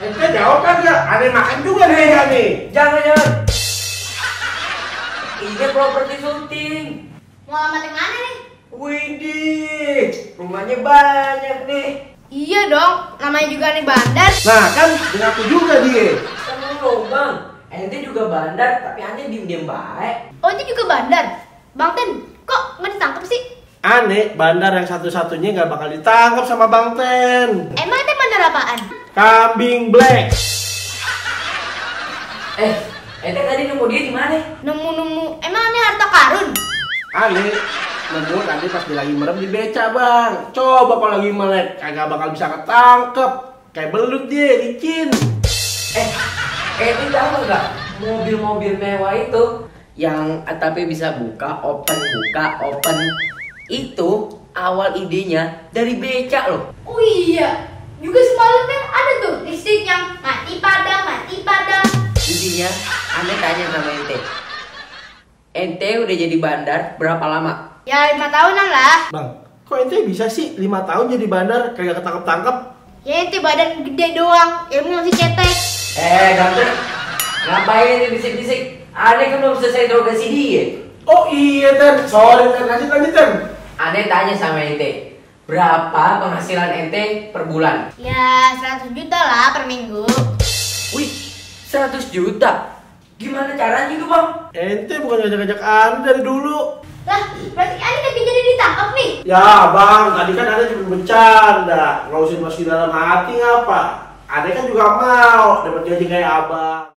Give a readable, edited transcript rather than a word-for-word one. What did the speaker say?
Ente jawab kan ya? Aneh makan juga nih nih. Jangan. Ini properti syuting. Mau alamat yang mana nih? Widih, rumahnya banyak nih. Iya dong, namanya juga nih bandar. Nah kan dengan aku juga dia. Sama lo bang, ente juga bandar tapi ente diem-diem baik. Oh itu juga bandar? Bang Ten, kok nggak ditangkap sih? Aneh, bandar yang satu-satunya nggak bakal ditangkap sama Bang Ten. Emang itu bandar apaan? Kambing black. Ente tadi nemu dia di mana? Nemu-nemu, emang ini harta karun? Aneh, nemu tadi pas dia lagi merem di beca bang. Coba kalau lagi melek, kagak bakal bisa ketangkep. Kayak belut dia, licin. Ente tahu nggak mobil-mobil mewah itu yang atapnya bisa buka, open, itu awal idenya dari becak loh. Oh iya, juga semalam kan ada tuh listrik yang mati padam. Intinya, aneh tanya sama ente. Ente udah jadi bandar berapa lama? Ya 5 tahunan lah. Bang, kok ente bisa sih 5 tahun jadi bandar kagak ketangkep-tangkep? Ya itu badan gede doang, ilmu masih cetek. Ganteng, ngapain ini bisik-bisik? Aneh kan belum selesai interogasi dia. Oh iya Ten, sorry Ten, lanjut Ten. Aneh tanya sama ente, berapa penghasilan ente per bulan? Ya 100 juta lah per minggu. Wih, 100 juta? Gimana caranya itu bang? Ente bukan ngajak-ngajak Anda dari dulu. Lah, berarti Ani kagak jadi ditangkap nih? Ya bang, tadi kan Anda cuma bercanda. Nggak usah masukin dalam hati ngapa? Anda kan juga mau dapat gaji kayak abang.